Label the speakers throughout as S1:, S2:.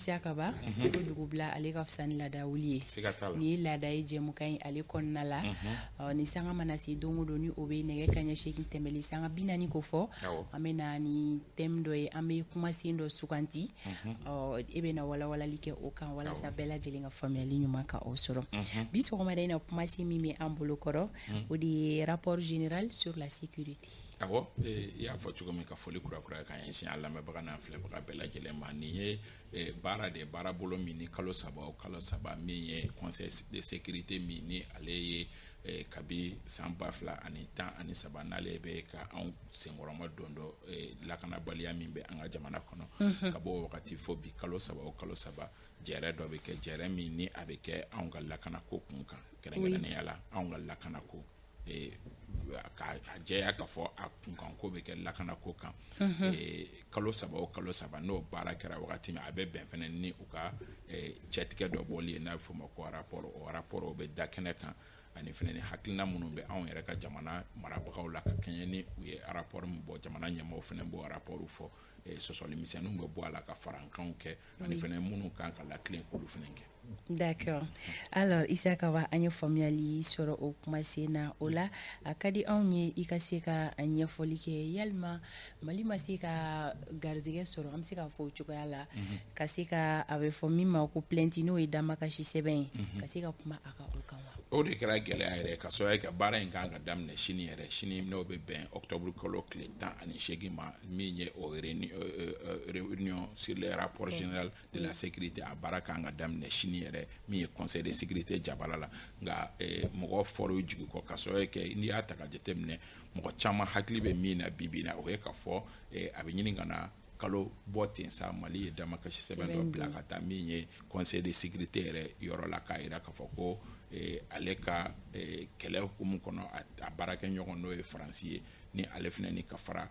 S1: Isa Kaba, ko dugubila ale ka fisa ni laada wuli ye.
S2: Siga t'a la.
S1: Nin ye laada ye jɛmukan ye ale kɔnɔna la. Ni sanga mana se don o don, ni o bɛ nɛgɛ kanɲɛ 8 tɛmɛli sanga 40 ko fɔ, an bɛ na ni thème dɔ ye, an bɛ kumasen dɔ suganti. Ɔ, e bɛ na walawalali kɛ o kan walasa bɛɛ lajɛlen ka faamuyali ɲuman ka o sɔrɔ. Bi sɔgɔmada in na, kumasen min bɛ an bolo kɔrɔ, o de ye rapport général sur la sécurité.
S2: Awɔ, i y'a fɔ cogo min, ka foli kura ka ɲɛsin an lamɛnbaga n'an filɛbaga bɛɛ lajɛlen ma. Nin ye baara de ye, baara bolo min ni kalo 3 o kalo 3, min ye Conseil de sécurité min ni ale ye kabi san 2013, n'ale bɛ ka anw senkɔrɔma don dɔ lakanabaliya min bɛ an ka jamana kɔnɔ. Ka bɔ o wagati fo bi, kalo 3 o kalo 3, jɛrɛ dɔ bɛ kɛ, jɛrɛ min ni a bɛ kɛ anw ka lakanako kun kan, kɛrɛnkɛrɛnnenya la anw ka lakanako, ka a jɛya k'a fɔ a kunkanko bɛ kɛ lakanako kan. Kalo 3 o kalo 3, n'o baara kɛra wagati min, a bɛ bɛn fɛnɛ ni u ka cɛtigɛ dɔ bɔli ye n'a bɛ f'o ma ko rapport. O rapport, o bɛ da kɛnɛ kan, ani fɛnɛ ni hakilina minnu bɛ anw yɛrɛ ka jamana marabagaw la ka kɛɲɛ ni u ye rapport min bɔ. Jamana ɲɛmaaw fɛnɛ b'o rapport fɔ, sɔsɔli misɛnninw bɛ bɔ a la ka farankanw kɛ, ani fɛnɛ minnu kan ka latilen, k'olu fɛnɛ kɛ.
S1: D'accord. Alors Isa Kaba, an ye faamuyali sɔrɔ o kumasen na. O la, a ka di anw ye i ka se ka ɲɛfɔli kɛ, yalima Mali ma se ka garizigɛ sɔrɔ, an bɛ se k'a fɔ o cogoya la, ka se ka a bɛ fɔ min ma ko plainte, n'o ye damakasi sɛbɛn ye, ka se ka kuma a ka o kan wa?
S2: O de kɛra gɛlɛya yɛrɛ, ka sababu kɛ baara in kan ka daminɛ sini yɛrɛ. Sini, n'o bɛ bɛn octobre kalo tile 18 ma, min ye o réunion sur le rapport général de la sécurité, a baara kan ka daminɛ sini yɛrɛ, min ye Conseil de sécurité jabala la. Nka mɔgɔ fɔr'u jigi kɔ, ka sababu kɛ n'i y'a ta ka jateminɛ, mɔgɔ caman hakili bɛ min na bi bi in na, o ye k'a fɔ a bɛ ɲini ka na kalo bɔ ten sa, Mali ye damakasi sɛbɛn dɔ bila ka taa min ye Conseil de sécurité yɛrɛ yɔrɔ la, k'a jira k'a fɔ ko ale ka kɛlɛ hukumu kɔnɔ, a baarakɛɲɔgɔn, n'o ye Faransi ye, ni ale fana ni ka fara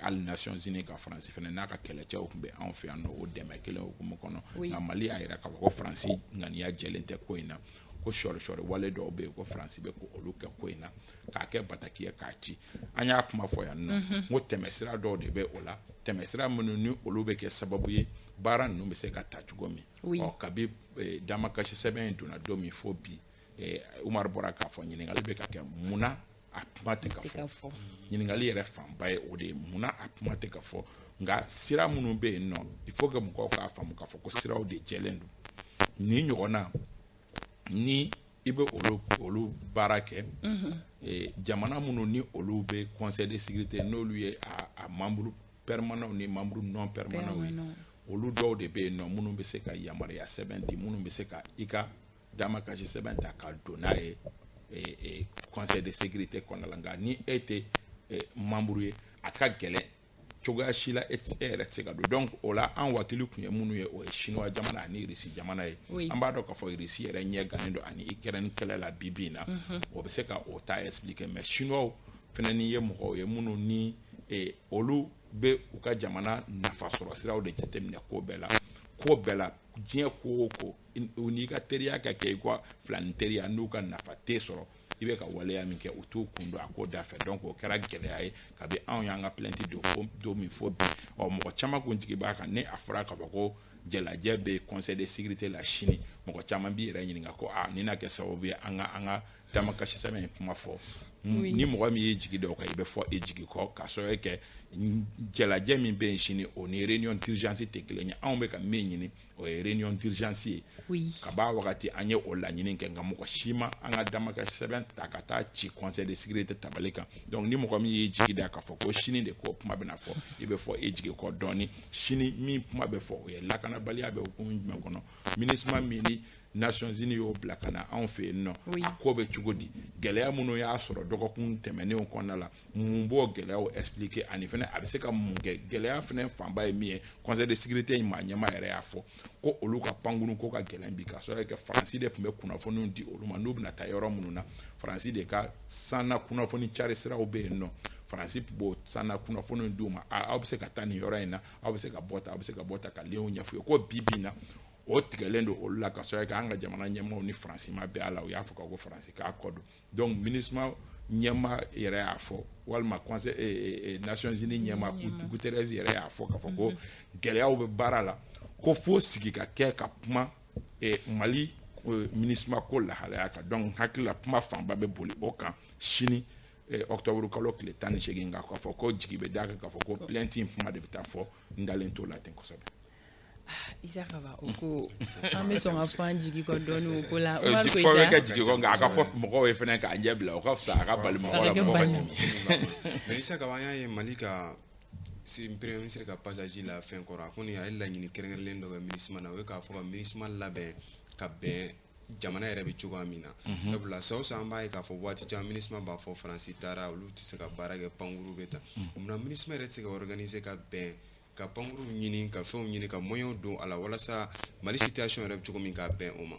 S2: hali Nations Unies ka, Faransi fana n'a ka kɛlɛcɛw tun bɛ anw fɛ yan nɔ, o dɛmɛ kelen hukumu kɔnɔ. Nka Mali y'a jira k'a fɔ ko Faransi ŋaniya jɛlen tɛ ko in na, ko sɔri sɔri wale dɔw bɛ yen ko Faransi bɛ ko olu kɛ ko in na, k'a kɛ bataki ye k'a ci. An y'a kuma fɔ yan nɔ, n ko tɛmɛsira dɔw de bɛ o la, tɛmɛsira minnu ni olu bɛ kɛ sababu ye baara ninnu bɛ se ka ta cogo min. Ɔ, kabi damakasi sɛbɛn in donna don min fo bi, Umaru bɔra k'a fɔ, ɲininkali bɛ ka kɛ: munna a kuma tɛ ka fɔ? Ɲininkali yɛrɛ fanba ye o de ye: munna a kuma tɛ ka fɔ? Nka sira minnu bɛ yen nɔ, il faut que mɔgɔw k'a faamu k'a fɔ ko siraw de jɛlen don. Nin ɲɔgɔnna ni i bɛ olu baara kɛ, jamana minnu ni olu bɛ Conseil de sécurité, n'olu ye a membre permanent ni membre non permanent ye, olu dɔw de bɛ yen nɔ minnu bɛ se ka yamaruya sɛbɛn di, minnu bɛ se ka i ka damakasi sɛbɛn ta ka don n'a ye Conseil de sécurité kɔnɔna la. Nka ni e tɛ membre ye, a ka gɛlɛn cogoya si la e yɛrɛ tɛ se ka don. Donc o la, an wakili tun ye minnu ye, o ye Chinois jamana ani Russie jamana ye. An b'a dɔn k'a fɔ Russie yɛrɛ ɲɛ gannen don ani Ukraine kɛlɛ la bi bi in na, o bɛ se ka o ta expliquer. Mais Chinois fana ni ye mɔgɔw ye minnu ni olu bɛ u ka jamana nafa sɔrɔ siraw de jateminɛ ko bɛɛ la, ko bɛɛ la, diɲɛ ko o ko. U n'i ka teriya ka kɛ i ka filani teriya, n'u ka nafa tɛ sɔrɔ i bɛ ka waleya min kɛ, u t'u kun don a ko da fɛ. Donc o kɛra gɛlɛya ye kabi anw y'an ka plainte don fo don min fo bi. Ɔ, mɔgɔ caman kun jigi b'a kan, ni a fɔra k'a fɔ ko jalajɛ bɛ Conseil de sécurité la sini, mɔgɔ caman b'i yɛrɛ ɲininka ko aa, nin na kɛ sababu ye an ka damakasi sɛbɛn in kuma fɔ. Ni mɔgɔ min y'i jigi da o kan, i bɛ fɔ i jigi kɔ, k'a sababu kɛ jalajɛ min bɛ yen sini, o ni réunion d'urgence tɛ kelen ye. Anw bɛ ka min ɲini, o ye réunion d'urgence ye. Ka b'a wagati an ye o laɲini kɛ, nka mɔgɔ si ma an ka damakasi sɛbɛn ta ka taa ci Conseil de sécurité tabali kan. Donc ni mɔgɔ min y'i jigi da k'a fɔ ko sini de ko kuma bɛna fɔ, i bɛ fɔ i jigi kɔ dɔɔni. Sini min kuma bɛ fɔ, o ye lakanabaliya bɛ hukumu jumɛn kɔnɔ, MINUSMA min ni Nations Unies y'o bila ka na anw fɛ yen nɔ, a ko bɛ cogo di, gɛlɛya minnu y'a sɔrɔ dɔgɔkun tɛmɛnenw kɔnɔna la, mun b'o gɛlɛyaw expliquer, ani fɛnɛ a bɛ se ka mun kɛ? Gɛlɛya fɛnɛ fanba ye min ye, Conseil de sécurité in maa ɲɛmaa yɛrɛ y'a fɔ ko olu ka pankuru ko ka gɛlɛn bi, ka sababu kɛ Faransi de tun bɛ kunnafoniw di olu ma n'u bɛna taa yɔrɔ minnu na. Faransi de ka sanna kunnafoni cari siraw bɛ yen nɔ, Faransi b'o sanna kunnafoniw d'u ma: aw bɛ se ka taa nin yɔrɔ in na, aw bɛ se ka bɔ tan, aw bɛ se ka bɔ tan, ka liens ɲɛf'u ye. Ko bi bi in na, o tigɛlen don olu la, ka sababu kɛ an ka jamana ɲɛmaaw ni Faransi ma bɛn a la. U y'a fɔ ko Faransi k'a kɔ don. Donc MINUSMA ɲɛmaa yɛrɛ y'a fɔ, walima conseil Nations Unies ɲɛmaa Guterres yɛrɛ y'a fɔ k'a fɔ ko gɛlɛyaw bɛ baara la. Ko fo sigi ka kɛ ka kuma Mali MINUSMA ko lahalaya kan. Donc n hakili la, kuma fanba bɛ boli o kan sini, octobre kalo tile 18 kan. K'a fɔ ko jigi bɛ d'a kan k'a fɔ ko plainte in kuma de bɛ taa fɔ, n dalen t'o la ten kosɛbɛ.
S1: Isa Kaba, o ko an bɛ sɔn ka fɔ an jigi kɔ dɔɔni o ko la.
S2: Umar. Fɔ bɛ kɛ jigi kɔ, nka a ka fɔ mɔgɔw ye fɛnɛ k'a ɲɛ bila, o ka fisa a ka bali mɔgɔ la, mɔgɔ ka tɛmɛ.
S3: Mais Isa Kaba, an y'a ye Mali ka premier ministre ka passage la fɛn kɔrɔ, a ko ni a ye laɲini kɛrɛnkɛrɛnlen dɔ kɛ MINUSMA na, o ye k'a fɔ ka MINUSMA labɛn ka bɛn jamana yɛrɛ bɛ cogoya min na. Sabula san o san, an b'a ye k'a fɔ waati caman MINUSMA b'a fɔ Faransi taara, olu tɛ se ka baara kɛ, pankuru bɛ ta. Munna MINUSMA yɛrɛ tɛ se ka organiser ka bɛn ka pankuru ɲini, ka fɛnw ɲini, ka moyens don a la, walasa Mali situation yɛrɛ bɛ cogo min, k'a bɛn o ma?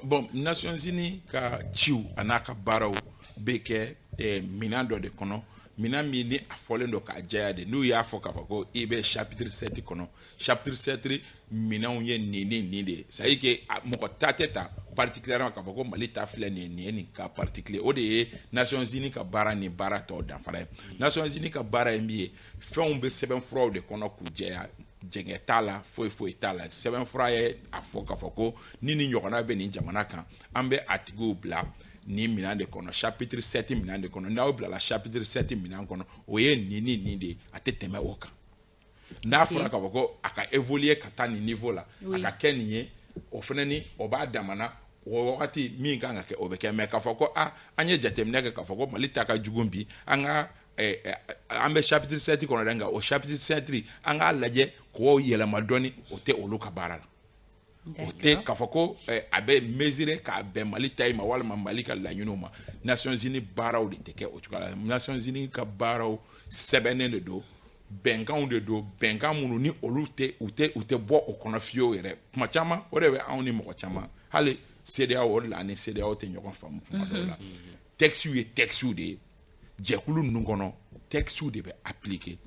S2: Bon, Nations Unies ka ciw a n'a ka baaraw bɛ kɛ minɛn dɔ de kɔnɔ, minɛn min ni a fɔlen don k'a jɛya de. N'u y'a fɔ k'a fɔ ko i bɛ chapitre 7 kɔnɔ, chapitre 7 minɛnw ye nin ni nin de ye. C'est à dire que mɔgɔ ta tɛ ta particulièrement k'a fɔ ko Mali ta filɛ nin ye, nin ye nin cas particulier. O de ye Nations Unies ka baara ni baara tɔw danfara ye. Nations Unies ka baara ye min ye, fɛnw bɛ sɛbɛnfuraw de kɔnɔ k'u jɛya, jɛngɛ t'a la, foyi foyi t'a la. Sɛbɛnfura ye a fɔ k'a fɔ ko ni nin ɲɔgɔnna bɛ nin jamana kan, an bɛ a tigiw bila nin minɛn de kɔnɔ, chapitre 7 minɛn de kɔnɔ. N'aw bilala chapitre 7 minɛn kɔnɔ, o ye nin ni nin de ye, a tɛ tɛmɛ o kan. N'a fɔra k'a fɔ ko a ka évoluer ka taa nin niveau la, a ka kɛ nin ye, o fana ni o b'a damana, o wagati min kan ka kɛ, o bɛ kɛ. Mais k'a fɔ ko a an ye jateminɛ kɛ k'a fɔ ko Mali ta ka jugu bi, an ka an bɛ chapitre 7 kɔnɔ dɛ, nka o chapitre 7, an k'a lajɛ k'o yɛlɛma dɔɔni, o tɛ olu ka baara la. O tɛ k'a fɔ ko a bɛ mesurer k'a bɛn Mali ta in ma walima Mali ka laɲiniw ma. Nations Unies baaraw de tɛ kɛ o cogoya la. Nations Unies ka baaraw sɛbɛnnen de don, bɛnkanw de don, bɛnkan minnu ni olu tɛ u tɛ bɔ o kɔnɔ fiyewu yɛrɛ. Kuma caman, o de bɛ anw ni mɔgɔ caman, hali CEDEAO, o de la ani CEDEAO tɛ ɲɔgɔn faamu kuma dɔw la. Textes ye textes de ye, jɛkulu ninnu kɔnɔ, textes de bɛ appliquer.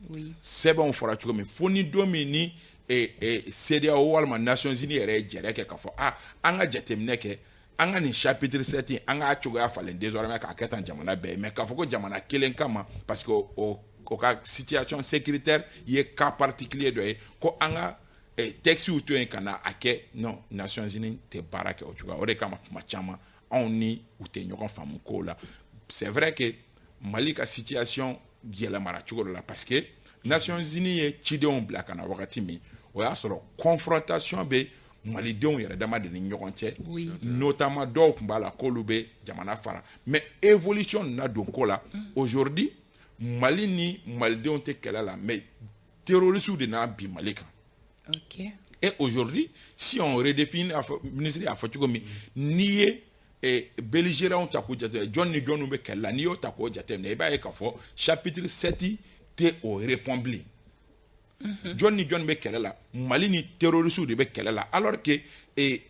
S2: Sɛbɛnw fɔra cogo min, fo ni don min ni CEDEAO walima Nations Unies yɛrɛ ye jɛrɛ kɛ k'a fɔ a an ka jateminɛ kɛ, an ka nin chapitre 7, an k'a cogoya falen désormais k'a kɛ tan jamana bɛɛ ye. Mais k'a fɔ ko jamana kelen kama, parce que o ka situation sécuritaire ye cas particulier dɔ ye, ko an ka textes to yen ka na a kɛ, non, Nations Unies tɛ baara kɛ o cogoya. O de kama kuma caman anw ni u tɛ ɲɔgɔn faamu kow la. C'est vrai que Mali ka situation yɛlɛmara cogo dɔ la, parce que Nations Unies ye cidenw bila ka na wagati min, o y'a sɔrɔ confrontation bɛ malidenw yɛrɛ dama de ni ɲɔgɔn cɛ, notamment dɔw tun b'a la k'olu bɛ jamana fara. Mais évolution nana don ko la. Aujourd'hui, Mali ni malidenw tɛ kɛlɛ la, mais terroristes de nana bin Mali kan. Et aujourd'hui, si on redéfinit, ministre y'a fɔ cogo min, n'i ye belligérants ta k'u jateminɛ, jɔn ni jɔnniw bɛ kɛlɛ la, n'i y'o ta k'o jateminɛ, i b'a ye k'a fɔ chapitre 7 tɛ o répond bilen. Jɔn ni jɔn bɛ kɛlɛ la? Mali ni terroristes de bɛ kɛlɛ la, alors que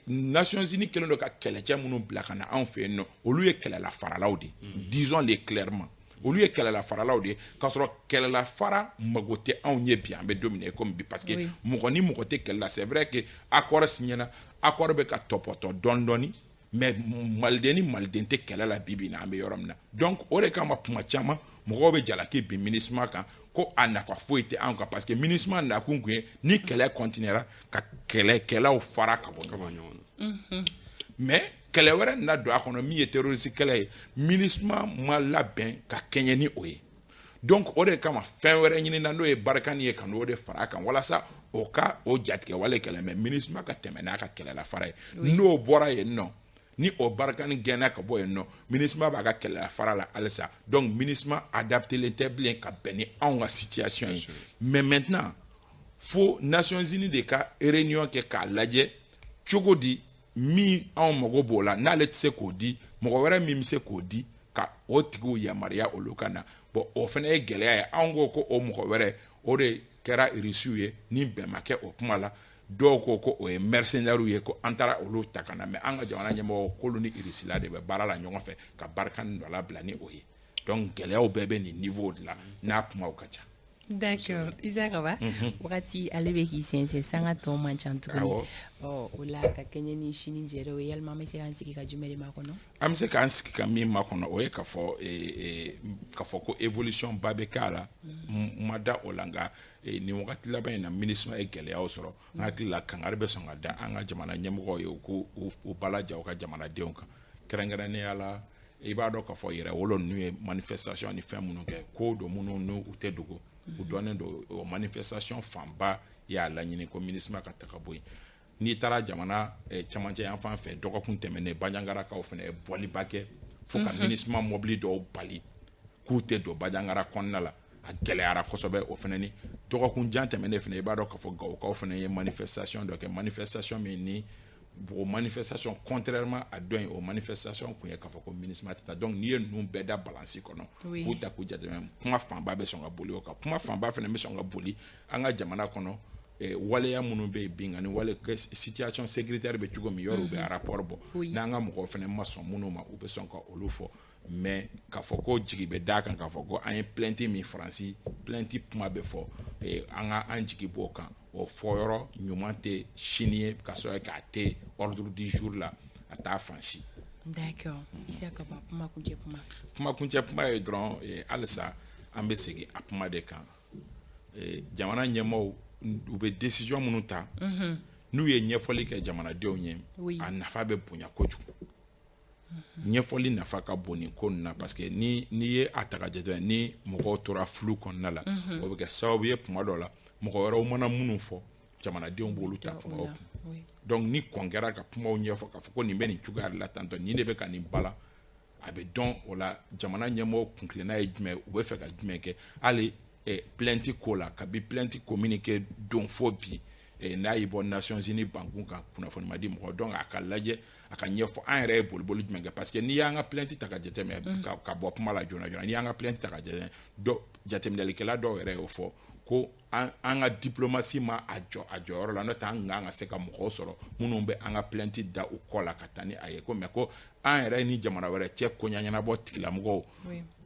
S2: Nations Unies kɛlen don ka kɛlɛcɛ minnu bila ka na anw fɛ yen nɔ, olu ye kɛlɛla faralaw de, disons le clairement, olu ye kɛlɛla faralaw de ye, k'a sɔrɔ kɛlɛla fara mago tɛ anw ye bi, an bɛ don min na i komi bi, parce que mɔgɔ ni mɔgɔ tɛ kɛlɛ la. C'est vrai que accord signé, accord bɛ ka tɔpɔtɔ dɔɔni dɔɔni, mais maliden ni maliden tɛ kɛlɛ la bi bi in na, an bɛ yɔrɔ min na. Donc o de kama kuma caman mɔgɔw bɛ jalaki bin MINUSMA kan ko a nafa foyi tɛ anw kan, parce que MINUSMA nakun kun ye ni kɛlɛ continuera ka kɛlɛkɛlaw fara ka bɔ ɲɔgɔn na. Mais kɛlɛ wɛrɛ nana don a kɔnɔ min ye terroriste kɛlɛ ye, MINUSMA ma labɛn ka kɛɲɛ ni o ye. Donc o de kama fɛn wɛrɛ ɲinina, n'o ye Barkhane ye, ka n'o de fara a kan walasa o ka o jatigɛ wale kɛlɛ, mais MINUSMA ka tɛmɛ n'a ka kɛlɛla fara ye. N'o bɔra yen nɔ, ni o Barkhane gɛnna ka bɔ yen nɔ, MINUSMA b'a ka kɛlɛla fara la halisa. Donc MINUSMA adaptélen tɛ bilen ka bɛn ni anw ka situation ye. Mais maintenant, fo Nations Unies de ka réunion kɛ k'a lajɛ cogo di min anw mago b'o la, n'ale tɛ se k'o di, mɔgɔ wɛrɛ min bɛ se k'o di, ka o tigiw yamaruya olu ka na. Bon, o fana ye gɛlɛya ye. Anw ko ko o mɔgɔ wɛrɛ, o de kɛra Irisiw ye, ni bɛn ma kɛ o kuma la. Dɔw ko ko o ye mercenaires ye, ko an taara olu ta ka na, mais an ka jamana ɲɛmɔgɔw k'olu ni Irisila de bɛ baara la ɲɔgɔn fɛ ka Barkhane nɔ labila ni o ye. Donc gɛlɛyaw bɛɛ bɛ nin niveau de la, n'a kumaw ka ca.
S1: D'accord, Isa Kaba, wagati ale bɛ k'i sɛnsɛn, sanga tɔ man ca tuguni. Ɔ, o la ka kɛɲɛ ni sini jɛrɛ ye, yalima an bɛ se k'an sigi ka jumɛn de makɔnɔ?
S2: An bɛ se k'an sigi ka min makɔnɔ, o ye k'a fɔ k'a fɔ ko évolution ba bɛ k'a la, n ma da o la. Nka nin wagati laban in na, MINUSMA ye gɛlɛyaw sɔrɔ. N hakili la, kangari bɛ sɔn ka da an ka jamana ɲɛmɔgɔw ye, u k'u u balaja u ka jamanadenw kan, kɛrɛnkɛrɛnnenya la, i b'a dɔn k'a fɔ yɛrɛwolo ninnu ye manifestation ni fɛn minnu kɛ, ko don minnu n'u tɛ dogo, u dɔnnen don. O manifestation fanba y'a laɲini ko MINUSMA ka ta ka bɔ yen. N'i taara jamana cɛmancɛ yan fan fɛ, dɔgɔkun tɛmɛnen, Banjangarakaw fana ye bɔliba kɛ fo ka MINUSMA mɔbili dɔw bali k'u tɛ don Banjagara kɔnɔna la. A gɛlɛyara kosɛbɛ. O fana ni dɔgɔkun jan tɛmɛnen fana, i b'a dɔn k'a fɔ Gawokaw fana ye manifestation dɔ kɛ, manifestation min ni o manifestation, contrairement à dɔ in, o manifestation kun ye k'a fɔ ko MINUSMA tɛ taa. Donc n'i ye ninnu bɛɛ da balance kɔnɔ, k'u ta k'u jateminɛ, kuma fanba bɛ sɔn ka boli o kan. Kuma fanba fana bɛ sɔn ka boli an ka jamana kɔnɔ, waleya minnu bɛ yen, binkanni wale, situation sécuritaire bɛ cogo min, yɔrɔ u bɛ rapport bɔ, n'an ka mɔgɔw fana ma sɔn minnu ma, u bɛ sɔn ka olu fɔ. Mais k'a fɔ ko jigi bɛ d'a kan k'a fɔ ko an ye plainte min, Faransi plainte kuma bɛ fɔ, an ka an jigi b'o kan, o fɔyɔrɔ ɲuman tɛ sini ye, ka sɔrɔ k'a tɛ ordre du jour la, a t'a fan si.
S1: D'accord, Isa Kaba, kuma kuncɛ kuma.
S2: Kuma kuncɛ kuma ye dɔrɔn, halisa an bɛ segin a kuma de kan: jamana ɲɛmaaw, u bɛ décision minnu ta, n'u ye ɲɛfɔli kɛ jamanadenw ye, a nafa bɛ bonya kojugu. Ɲɛfɔli nafa ka bon nin ko nin na, parce que ni n'i ye a ta ka jateminɛ, ni mɔgɔw tora flou kɔnɔna la, o bɛ kɛ sababu ye, tuma dɔw la, mɔgɔ wɛrɛw mana minnu fɔ, jamanadenw b'olu ta kumaw kun. Donc ni kɔn kɛra ka kumaw ɲɛfɔ k'a fɔ ko nin bɛ nin cogoya de la tantɔ, nin de bɛ ka nin bala, a bɛ dɔn o la jamana ɲɛmɔgɔw kuntilenna ye jumɛn, u bɛ fɛ ka jumɛn kɛ. Hali plainte ko la, kabi plainte communiqué don fo bi, n'a y'i bɔ Nations Unies bankun kan, kunnafoni ma di mɔgɔ. Donc a ka lajɛ, a ka ɲɛfɔ an yɛrɛ ye boliboli jumɛn kɛ, parce que n'i y'an ka plainte ta ka jateminɛ, ka bɔ kuma la joona joona, n'i y'an ka plainte ta ka jateminɛ, dɔ jateminɛlikɛla dɔw yɛrɛ y'o fɔ ko an ka diplomatie ma a jɔ a jɔyɔrɔ la, n'o tɛ an kun kan ka se ka mɔgɔw sɔrɔ minnu bɛ an ka plainte da u kɔ la ka taa ni a ye. Ko mais ko an yɛrɛ ni jamana wɛrɛ cɛ koɲa ɲɛnabɔ tigilamɔgɔw,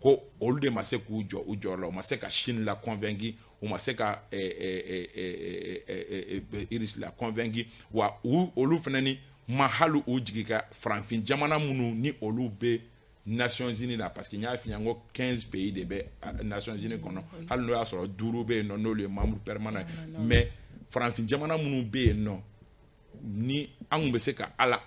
S2: ko olu de ma se k'u jɔ u jɔyɔrɔ la, u ma se ka Chine la convaincu, u ma se ka Russie la convaincu, wa olu fana ni ma hali u jigi ka farafin jamana minnu ni olu bɛ Nations Unies la, parce que n y'a f'i ɲɛna ko 15 pays de bɛ Nations Unies kɔnɔ, hali n'o y'a sɔrɔ duuru bɛ yen nɔ n'olu ye membre permanent ye, mais farafin jamana minnu bɛ yen nɔ, ni an kun bɛ se ka ala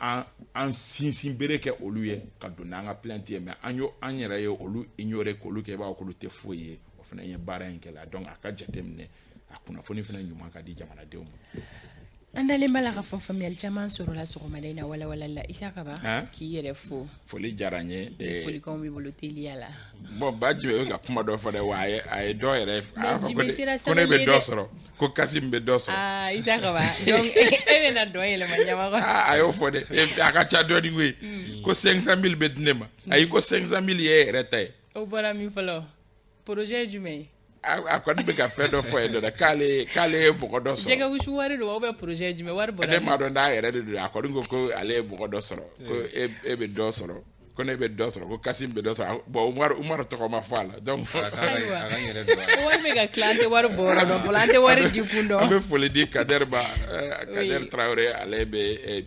S2: an sinsin bere kɛ olu ye ka don n'an ka plainte ye, mais an y'o an yɛrɛ ye olu ignorer, k'olu kɛ i b'a fɔ k'olu tɛ foyi ye. O fana ye baara in kɛlɛ. Donc a ka jateminɛ, a kunnafoni fana ɲuman ka di jamanadenw ma.
S1: An dalen b'a la k'a fɔ faamuyali caman sɔrɔla sɔgɔmada in na walawalali la. Isa Kaba, k'i yɛrɛ fo.
S2: Foli diyara n ye.
S1: Folikanw b'i bolo teliya la.
S2: Bon, Baji bɛ ka kuma dɔ fɔ dɛ, wa a ye dɔ yɛrɛ, a y'a fɔ ko ne bɛ dɔ sɔrɔ, ko Kasim bɛ dɔ sɔrɔ.
S1: Aa, Isa Kaba, donc e bɛna dɔ yɛlɛma ɲama kɔnɔ.
S2: A y'o fɔ dɛ, a ka ca dɔɔni koyi, ko 500 000 bɛ di ne ma. Ayi, ko 500 000 ye e yɛrɛ ta ye.
S1: O bɔra min fɔlɔ, projet ye jumɛn ye?
S2: A kɔni bɛ ka fɛn dɔ fɔ yen nɔ dɛ, k'ale ye mɔgɔ dɔ sɔrɔ.
S1: Jɛgɛ wusu wari don wa, ou bien projet jumɛn wari bɔra?
S2: Ne m'a dɔn n'a yɛrɛ de don. A kɔni ko ko ale ye mɔgɔ dɔ sɔrɔ, ko e bɛ dɔ sɔrɔ, ko ne bɛ dɔ sɔrɔ, ko Kasim bɛ dɔ sɔrɔ. Bon, Umaru tɔgɔ ma fɔ a la, donc.
S3: A ka n yɛrɛ don a la.
S1: Wari bɛ ka tila, an tɛ wari bɔ yɔrɔ dɔn fɔlɔ, an tɛ wari di kun dɔn.
S2: An bɛ foli di Kader ma, Kader Traoré, ale bɛ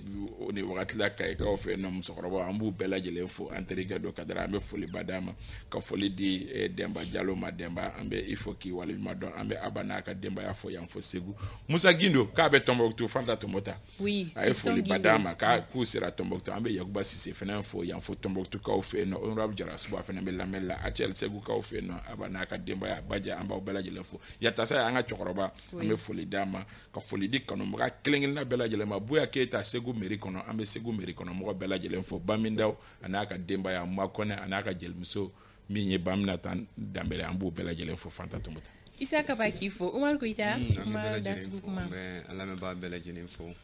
S2: nin wagati la Kayikaw fɛ yen nɔ. Musokɔrɔbaw, an b'u bɛɛ lajɛlen fo. An terikɛ don Kader, an bɛ foliba d'a ma, ka foli di Denba Jalo ma. Denba, an bɛ i fo k'i waleɲuman dɔn. An bɛ Aba n'a ka denbaya fo yan fo Segu. Musa Gindo k'a bɛ Tɔnbɔkutu, Fanta Tɔnbɔta, a ye foliba d'a ma k'u sera Tɔnbɔkutu. An bɛ Yakuba Sise fana fo yan fo Tɔnbɔkutukaw fɛ yen nɔ. Honorable Jara Suba fana bɛ lamɛnni la ATL Segukaw fɛ yen nɔ. Aba n'a ka denbaya, Baja, an b'aw bɛɛ lajɛlen fo. Yatasa an ka cɛkɔrɔba, an bɛ foli d'a ma, ka foli di kanubaga kelen kelenna bɛɛ lajɛlen ma. Buya Keyita, Segu mairie kɔnɔ, an bɛ Segu mairie kɔnɔ mɔgɔ bɛɛ lajɛlen fo. Bamindaw a n'a ka denbaya, Makɔnɛ a n'a ka jelimuso min ye Baminata Danbɛlɛ, an b'u bɛɛ lajɛlen fo. Fanta Tɔnbɔta.
S1: Isa Kaba k'i fo. Umaru Koyita,
S3: An bɛ
S1: kuma
S3: bɛɛ lajɛlen
S1: datugu
S3: fo.
S1: Kuma.
S3: An bɛ an lamɛnbaga bɛɛ lajɛlen fo.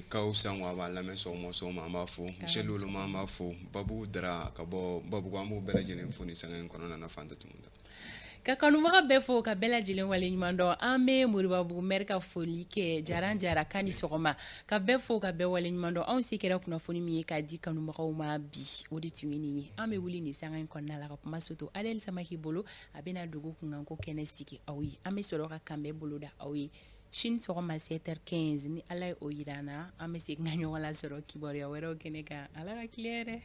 S3: Kaw Sango, a b'an lamɛn sɔgɔma o sɔgɔma, an b'a fo. Michel Woloma, an b'a fo. Babu Dara ka bɔ Babugu, an b'u bɛɛ lajɛlen fo nin sanga in kɔnɔna na. Fanta Tɔnbɔta.
S1: Ka kanubaga bɛɛ fo, ka bɛɛ lajɛlen waleɲuman dɔn. An bɛ Moribabugu maire ka foli kɛ, Jara Jara kan ni sɔgɔma, ka bɛɛ fo, ka bɛɛ waleɲuman dɔn. Anw se kɛra kunnafoni min ye k'a di kanubagaw ma bi, o de tun ye nin ye. An bɛ wuli nin sanga in kɔnɔna la ka kuma soto Adel Samake bolo, a bɛna dugu kunkanko kɛnɛ sigi aw ye. An bɛ sɔrɔ ka kanbɛn boloda aw ye sini sɔgɔma 7h15, ni Ala ye o yira an na, an bɛ segin ka ɲɔgɔn lasɔrɔ kibaruya wɛrɛw kɛnɛ kan. Ala ka tile hɛrɛ.